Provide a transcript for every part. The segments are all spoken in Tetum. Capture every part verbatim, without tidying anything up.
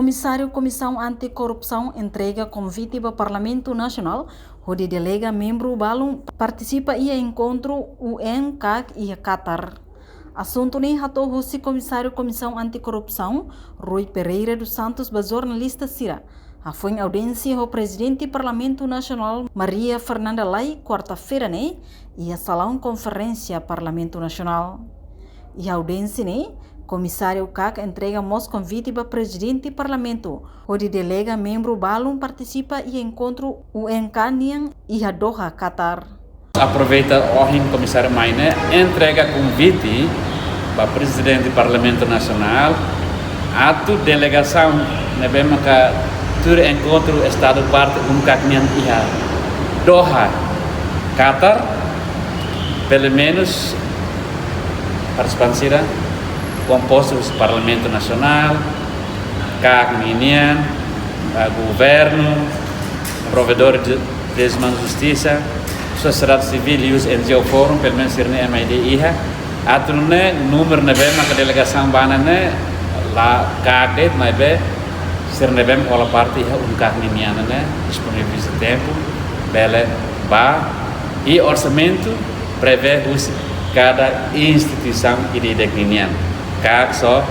Komisáriu Komisaun Anti-Korrupsaun entrega konvite ba Parlamentu Nasionál hodi delega membru balun partisipa iha enkontru U N CAC iha Qatar. Asuntu ne'e hato'o husi Komisáriu Komisaun Anti-Korrupsaun, Rui Pereira dos Santos, ba jornalista sira, hafoin audiénsia ho Prezidente Parlamentu Nasionál, Maria Fernanda Lay, kuarta-feira ne'e, iha salaun konferénsia Parlamentu Nasionál. Iha audiénsia ne'e, Komisáriu CAC entrega mós konvite ba Prezidente Parlamentu hodi delega membru balun partisipa iha enkontru U N CAC nian iha Doha, Qatar. Aproveita ohin Komisáriu mai ne'e entrega konvite ba Prezidente Parlamentu Nasionál atu delegasaun ne'ebé maka tuir enkontru Estadu Parte U N CAC nian iha Doha, Qatar, pelumenus partisipante sira kompostu husi Parlamentu Nasionál, CAC ninian, ah, governu, provedór de, de manu justisa, sosiedade sivíl, iha N G O Forum, pelumenus sira-ne'e M I D iha. Atu nune'e númeru ne'ebé maka delegasaun bá ne'e la kaget, maibé sira ne'ebé hola parte iha U N CAC ninian ne'e disponibiliza tempu bele bá, i orsamentu prevee husi kada instituisaun ida-idak ninian. CAC só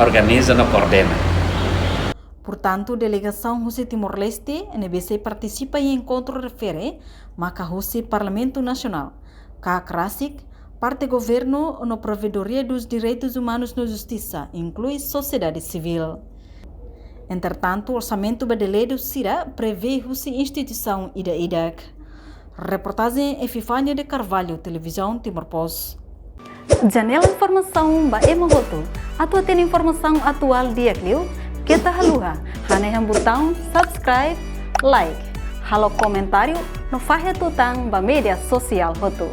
organiza no koordena. Portantu, delegasaun husi Timor-Leste ne'ebé sei partisipa iha enkontru refere maka husi Parlamentu Nasionál, CAC rasik, parte governu no Provedoria dos Direitos Humanos no Justisa, inklui sosiedade sivíl. Entretantu, orsamentu ba deledu sira prevee husi instituisaun ida-idak. Reportajen Epifania de Carvalho, Televizaun Timor Post. Janela informasaun ba ema hotu. Atu hatene informasaun atuál di'ak liu, keta haluha hanehan butaun subscribe, like, halo komentáriu no fahe tutan ba média sosiál hotu.